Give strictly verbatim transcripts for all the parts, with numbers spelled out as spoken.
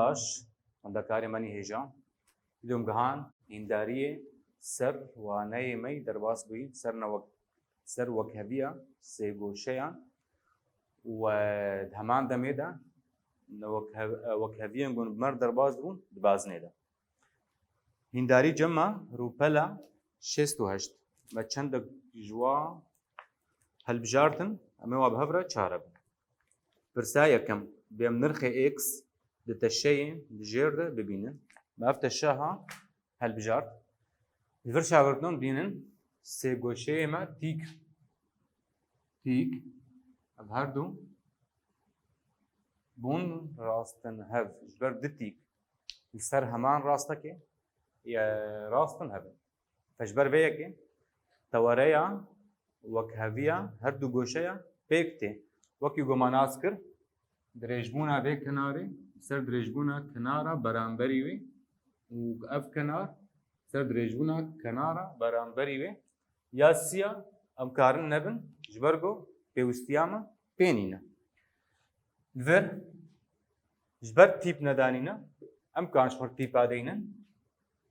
Baş, xwendekarê me nî hêja. Îdom gihan hîndariyê ser waneyê me yî derbas bûyî, ser newek-, ser wekheviya sêgoşeyan û, e, di heman demê de newek-, wekheviyên ku bi me re derbas bûn di bazinê de. Hîndarî cem me rûpela şêst û heşt. Me çendek ji wa hilbijartin, em ê wa bi hev re çare bin. Pirsa yekem, bê em nirxê x di teşeyê di jêr de bibînin. Me ev teşe ha hilbijart. Li vir şagirtinan dînin sê goşeyê me tîk. Tîk. Ev her du bûn rastin hev. Ji ber du tîk li ser heman rastekê ye rastin hev in. Ji ber vê yekê tewareya wekheviya her du goşeya pêk tê. Wekî ku me nas kir, dirêjbûna vê kenarê ser dirêjbûna kenara beramberî wê û ev kenar ser dirêjbûna kenara beramberî wê ya siya em karin nebin, ji ber ku pêwistiya me pê nîne. Li vir ji ber tîp nedanîne, em karin ji xwe tîpa deynin.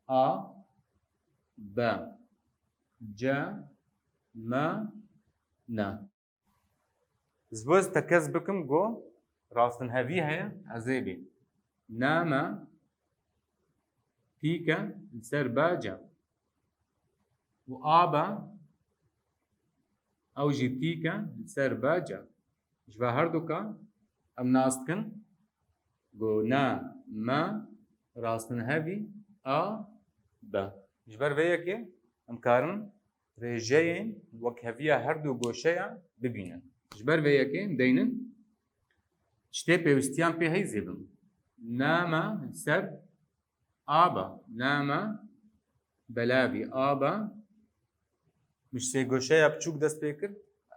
A, B, C, M, N. Ji bo ez tekez bikim ku rastinhevî heye, ez ê bê. N M tîke li ser B C. Û A B, ew jî tîke li ser B C. Ji vê herduka em nas dikin ku N M rastinhevî A B. Ji ber vê yekê em karin rêjeyên wekheviya her du goşeyan bibînin. Ji ber vê yekê em deynin tiştê pêwistiyan pê heyzê bin. N M li ser A B, N M belavî A B. Min ji sêgoşeya biçûk dest pê kir.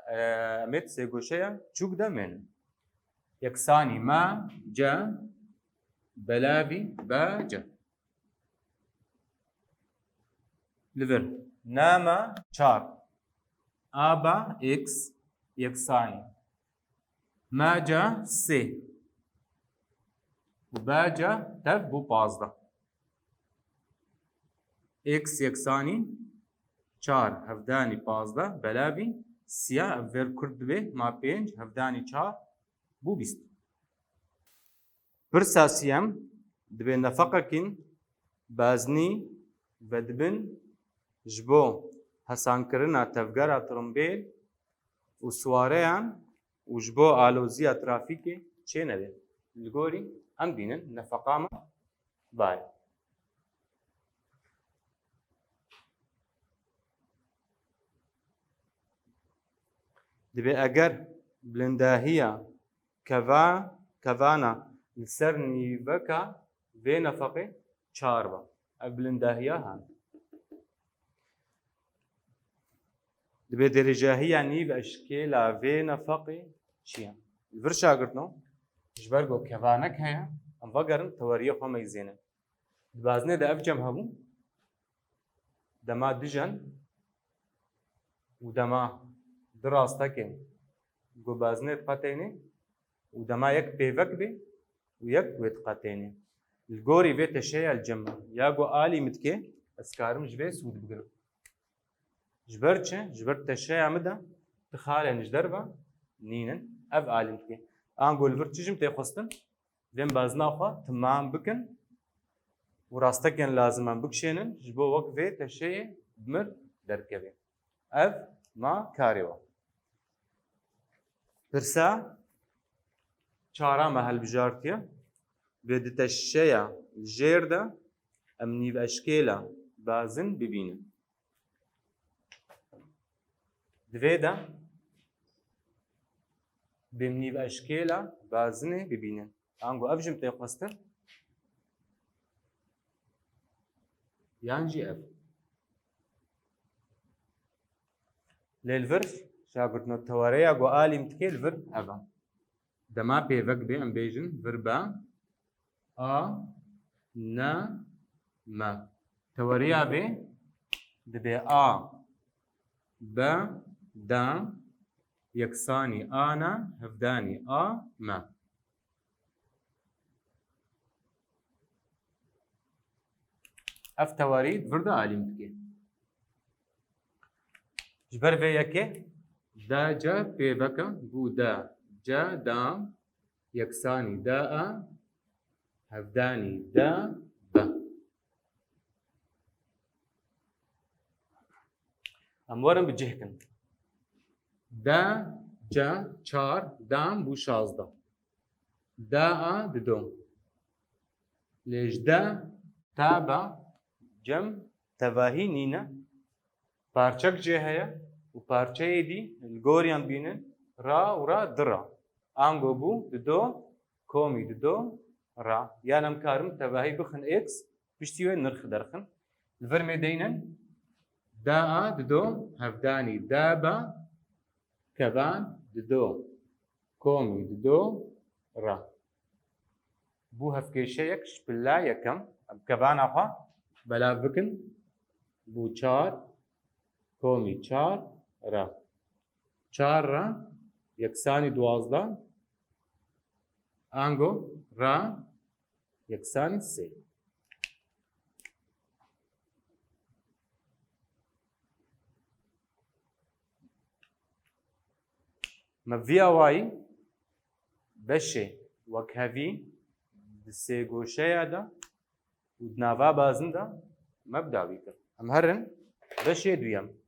Em ê di sêgoşeya biçûk de mênin. Yeksanî M C belavî B C. Li vir N M çar A B x yeksanî M C sê û B C tev bû pazdeh. X yeksanî çar hevdanî pazdeh belavî siya, ev vêr kurt dibe, ma pênc hevdanî çar bû bîst. Pirsa siyem, dibê nefeqekîn baznî vedibin ji bo hesankirina tevgera tirimbêl û siwareyan û ji bo aloziya trafîkê çê nebe. Li gorî em bînin nefeqa me bayê. Dibê eger bilindahiya keva-, kevana li ser nîveka vê nefeqê çar be. Ev bilindahiya han. Dibê derecahiya nîv eşkêla vê nefeqê çi ye? Li vir şagirtno, ji ber ku kevanek heye, em vegerin teweriyê xwe meyzêne. Di bazinê de ev cem hebû, dema du jen û dema du rastekên ku bazinê diqetênê û dema yek pêvek bê û yek wê diqetênê. Li gorî vê teşeya li cem me ya ku alî min dike, ez karim ji vê sûd bigirim. Ji ber çi? Ji ber teşeya min de tu xalên ji derve nînin. Ev alî min dike. Ango li vir çi ji min tê xwestin? Vê em bazina xwe timam bikin û rastekên lazim em bikişênin ji bo wek vê teşeyê bi mir derkeve. Ev ma karê we. Pirsa çara me hilbijartiye. Bi di teşeya jêr de em nîveşkêla bazin bibînin. Divê de bi nîveşkêla bazinê bibînin. Ango ev jî min tê xwestin. Yan jî ev. Lê li vir şagirtno tewareya ku alî min dike li vir ev e. Dema pêvek bê, em bêjin vir be. A, N, M. Teoriya vê dibê A, B, D, yeksanî A, N, hevdanî A, M. Ev tewarî di vir de alîm dike. Ji ber vê yekê da ca pê veke bû da ca dam yeksanî da a hevdanî da be. Em werin bi cih kin. Da ca çar dam bû şazdeh. Da a dido. Lê ji de ta be cem tevahî nîne. Parçek jê heye û parçeyê dî li goriyan bînin ra û ra di ra. Ango bû dido komî dido ra. Yan em karin tevahî bixin x, piştî wê nirx derxin. Li vir mê deynin da a dido hevdanî da be kevan dido komî dido ra. Bû hevkêşeyek ji pilla yekem. Em kevana xwe belav bikin. Bû çar komî çar ra. Çar ra yeksanî duwazdeh. Ango ra yeksanî sê. Me vî awayî beşê wekhevî di sêgoşeya de û di nava bazin de me bi dawî kir. Em herin beşê duyem.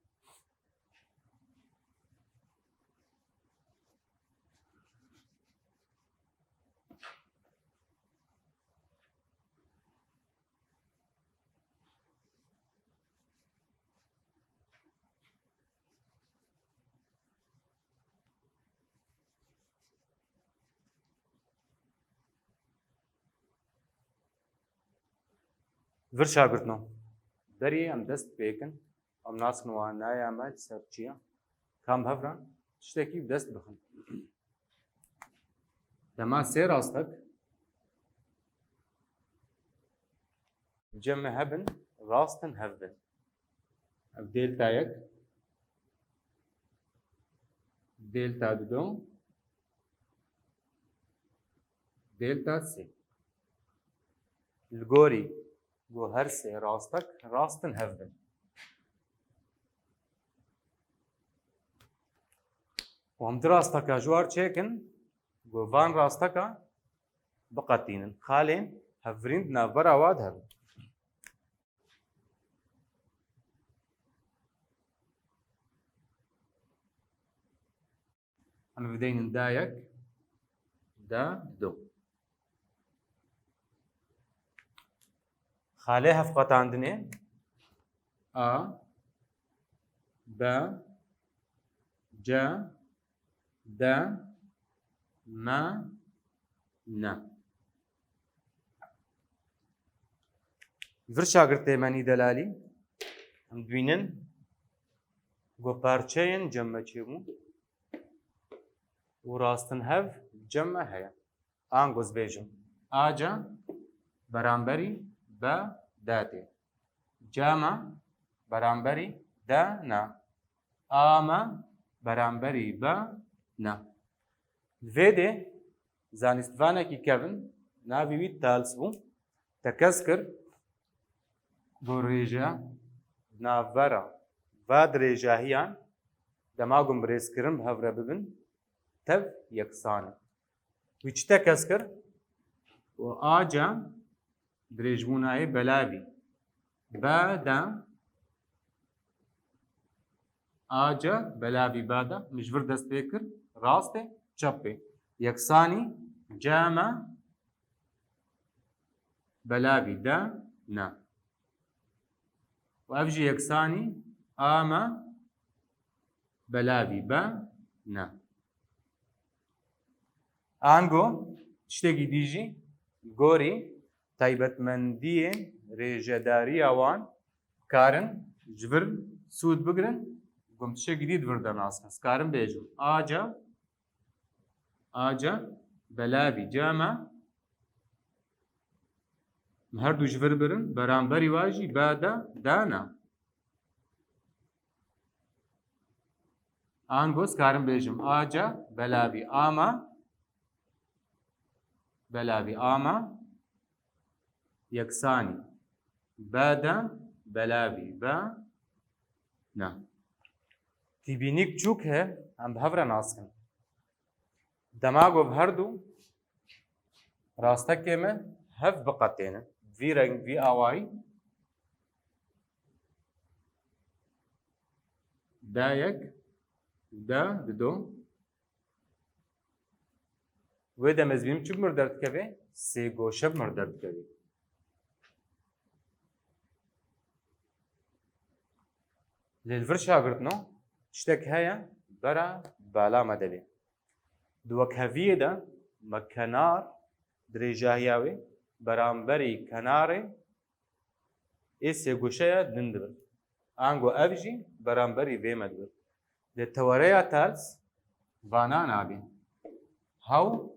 Vir şagirtno. Derî em dest pê kin. Em nasin wanaya me li ser çi ye. Ka em hev re tiştekî bi dest bixin. Dema sê rastek cem hebin, rastin hev bin. Ev delta yek, delta dido, delta sê. Li gorî ku her sê rastek rastin hev bin. Û em di rasteka ji war çêkin, ku van rasteka biqetînin. Xalên hevbirîn di navbera wa de hebin. Em videynin da yek, da du. Xalê hevqetandinê a, b, c, d, m, n. Vir şagirtê me nî delalî, em dibînin ku parçeyên cem me çêbûn û rastin hev cem me heye. Ango ez bêjim, a c beramberî b d tê. C m beramberî d n. A m beramberî b n. Li vê dê zanîstvanekî kevin, navê wî Thales bû, tekez kir, got rêje di navbera va dirêjahiyan, dema ku em bi rêzkirin bi hev re bibin, tev yeksan in. Wî çi tekez kir? Û a c dirêjbûna yê belavî b d, a c belavî b d, min ji vir dest pê kir, rast e, çep e. Yeksanî c m belavî d n. Û ev jî yeksanî a m belavî b n. Ango tiştekî dî jî, gorî taybetmendiyên rêjedariya wan, karin ji vir sûd bigirin, ku em tiştekî dî di vir de nas kin. Ez karim bêjim, a c, a c belavî c m, em her du ji vir birin, beramberî wa jî b d d n. Ango ez karim bêjim, a c belavî a m, belavî a m yeksanî Be de belavî. Be ne. Tîbînîk çûk he, em bi hev re nas kin. Dema ku bi her du rastekê me hev biqetêne, vî reng, vî awayî, de yek, de dido. Wê demê ez bînim çi bi mir derdikeve? Sêgoşe bi mir derdikeve. Lê li vir şagirtino tiştek heye bera bala me de bê. Di wekheviyê de me kenar dirêjahiya wê beramberî kenarê ê sêgoşeya din dibir. Ango ev jî beramberî vê me dibir. Lê tewareya Thales vana nabî. Hew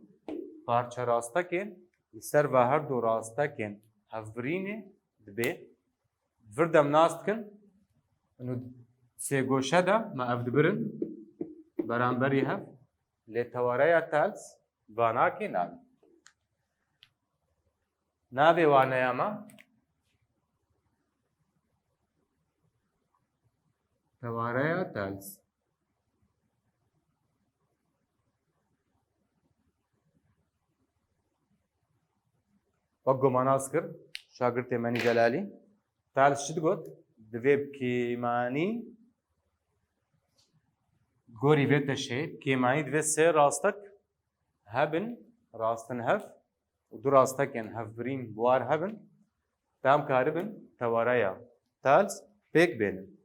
parçe rastekên li ser va her du rastekên hevbirînê dibê. Vir dem nas dikin, inu sêgoşe de me ev dibirin beramberî hev. Lê tewareya Thales vanakê nabî. Navê waneya me tewareya Thales. Wek ku me nas kir, şagirtê Menî Celalî, Thales çi digot? Divê bi kêmanî, gorî vê teşeyê, bi kêmanî divê sê rastek hebin, rastin hev, û du rastekên hevbirîn bi war hebin, ta em karibin tewareya Thales pêk bênin.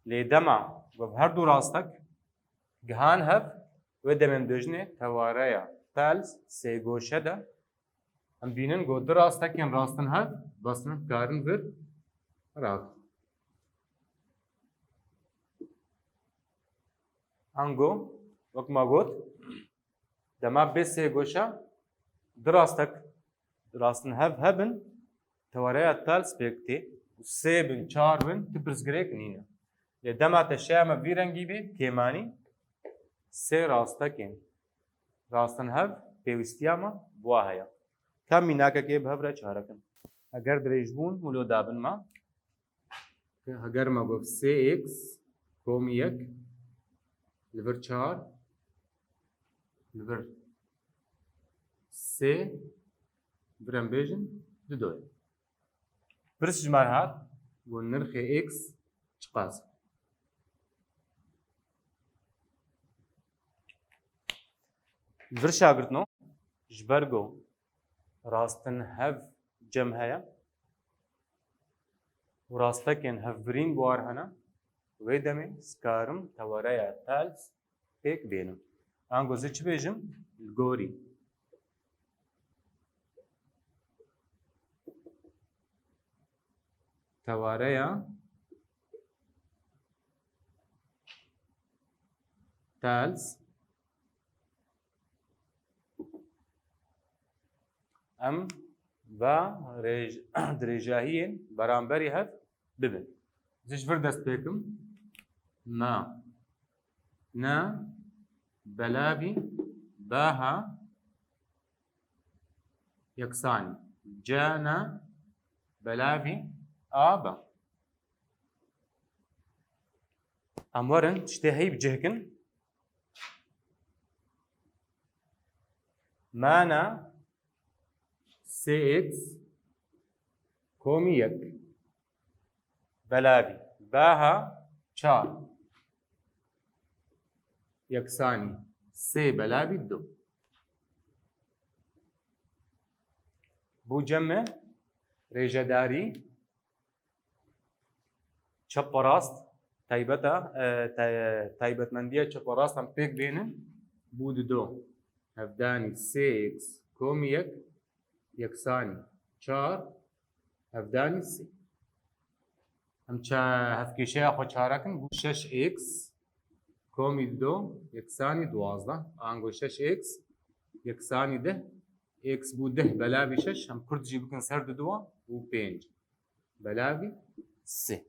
Lê dema ku ev her du rastek gihan hev, wê demê em dibêjinê tewareya Thales sêgoşe de, em bînin ku du rastekên rastin hev bes in, karin vir raxin. Ango, wek ma got, dema bê sêgoşe du rastek rastin hev hebin, tewareya Thales pêk tê û sê bin, çar bin, tu pirsgirêk nîne. Lê dema teşeya me vî rengî bê, kêmanî sê rastekên rastin hev pêwîstiya me bi wa heye. Ka mînakekê bi hev re çare kin. Eger dirêjbûn wilo dabin me, Heger me got sê x komî yek li vir çar li vir sê, vir em bêjin dido ye. Pirs ji me re hat, got nirxê x çiqas e? Vir şagirtino, ji ber ku rastin hev cem heye û rastekên hevbirîn bi war hene, wê demê ez karim tewareya Thales pêk bênim. Ango ez ê çi bêjim? Li gorî tewareya Thales em va rêj-, dirêjahiyên beramberî hev bibin. Ez ji vir dest pê kim. Na. Na belavî baha yeksanî. Ca na belavî a ba. Em werin tiştê heyî bi cih kin. Mana sê x komî yek belavî baha çar yeksanî sê belavî du. Bû cem me rêjedarî çep û rast taybeta, e, tay-, taybetmendiya çep û rast em pêk bênin, bû dido. Hevdanî sê x komî yek yeksanî çar hevdanî sê. Em ça-, hevkêşeya xwe çare kin, bû şeş x komî dido yeksanî duwazdeh. Ango şeş x yeksanî deh. X bû deh belavî şeş, em kurt jî bikin ser didowa, bû pênc belavî sê.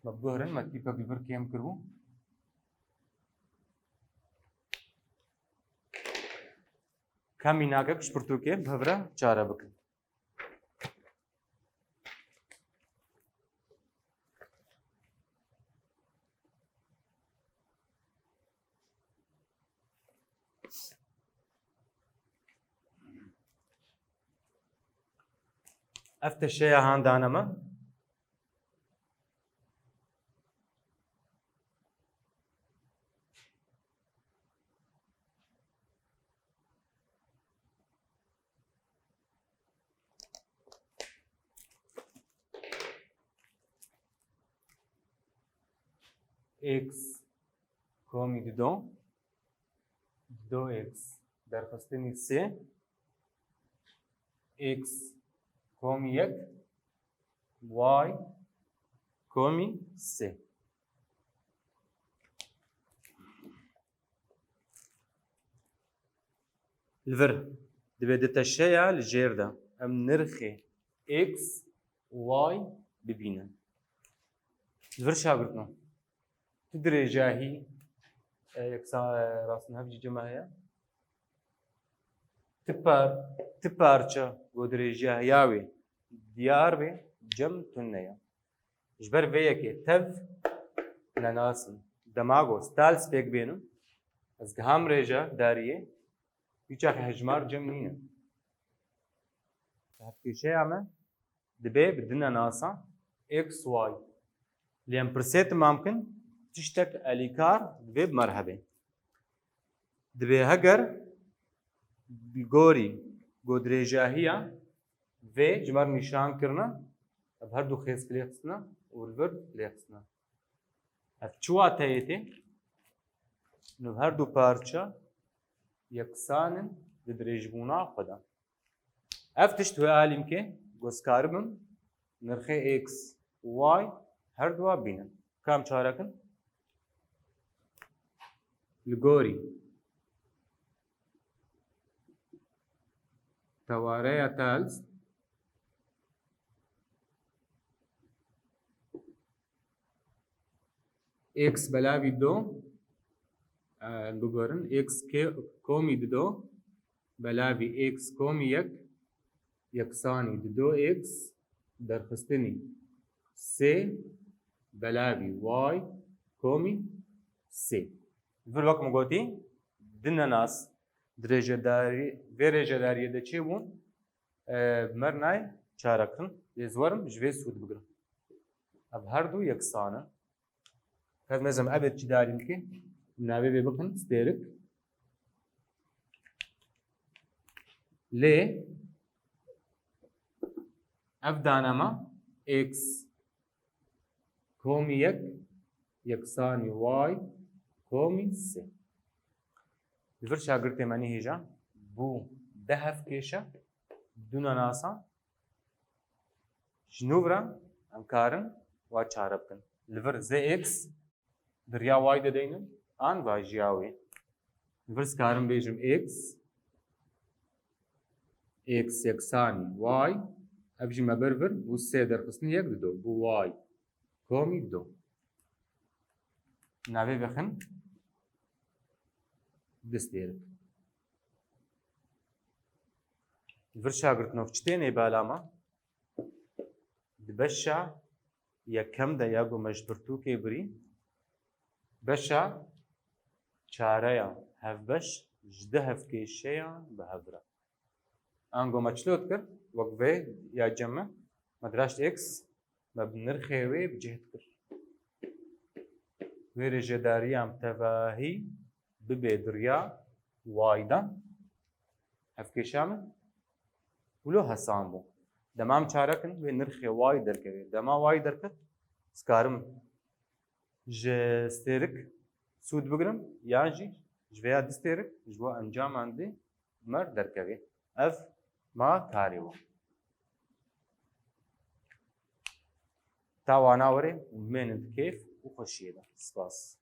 Me biguherin, me tîpek li vir kêm kiribû. Ka mînakek ji pirtûkê bi hev re çare bikin. Ev teşeya han dane me. X komî dido, dido x derxistinî sê, x komî yek, y komî sê. Li vir, divê di teşeya li jêr de em nirxê x û y bibînin. Li vir şagirtno. Tu dirêjahî, e, yeksa, e, rastin hev jî cema heye. Ti par-, ti parça ku dirêjahiya wê diyar be, cem tune ye. Ji ber vê yekê tev nenas in. Dema ku stals pêk bênin, ez giham rêje dariyê, wî çaxê hejmar cem nîne. Hevkêşeya me dibe bi du nenasa x, y. Lê em pirsê timam kin, tiştek elîkar divê bi me re hebe. Divê heger bi gorî godirêjahiya vê ji me re nîşan kirine, ev her du xêz lê xistine û li vir lê xistine. Ev çi wateyê tê? Nû her du parça yeksan in di dirêjbûna xwe de. Ev tişt wê alî bike, ku ez karibim nirxê x û y her duwa bînin. Ka em çare kin? Li gorî tewareya Thales, x belavî do, e, bigorin, x ke-, komî dido, belavî x komî yek, yeksanî dido x, derxistinî sê, belavî y komî sê. Vir wek min gotî, du nenas di rêjedarî-, vê rêjedariyê de çêbûn, e, bi me re nayê çare kirin. Lê ez werim ji vê sûd bigirim. Ev her du yeksan in. Kes mezem ebed çi darî bike, navê vê bikin stêrik. Lê ev danema x komî yek yeksanî y komî sê. Li vir şagirtê me nihêja bû de hevkêşe, du nenasa. Ji nû vir em karin wa çare bikin. Li vir zê x di riya y de deynin, an vajiya wê. Li vir ez karim bêjim x, x yeksanî y, ev jî me bir vir bû sê derxistin yek dido, bû y komî do. Navê vexin distêrik. Vir şagirtnov çi tênê bala me? Di beşa yekem de ya ku me ji pirtûkê birî, beşa çareya hevbeş ji du hevkêşeyan bi hev re. Ango me çilo dikir, wek vê ya cem me, me diraşt x, me bi nirxê wê bi cih dikir. Wê rêjedariya em tevahî bibe di riya y de. Hevkêşa min wilo hesan bû. Dema em çare kin, wê nirxê y derkeve. Dema y derket, ez karim ji stêrik sûd bigirim, yan jî ji vêya du stêrik ji bo encaman dê mer derkevê. Ev ma karê we. Ta wana were û bimênin di kêf û xweşiyê de. Spas.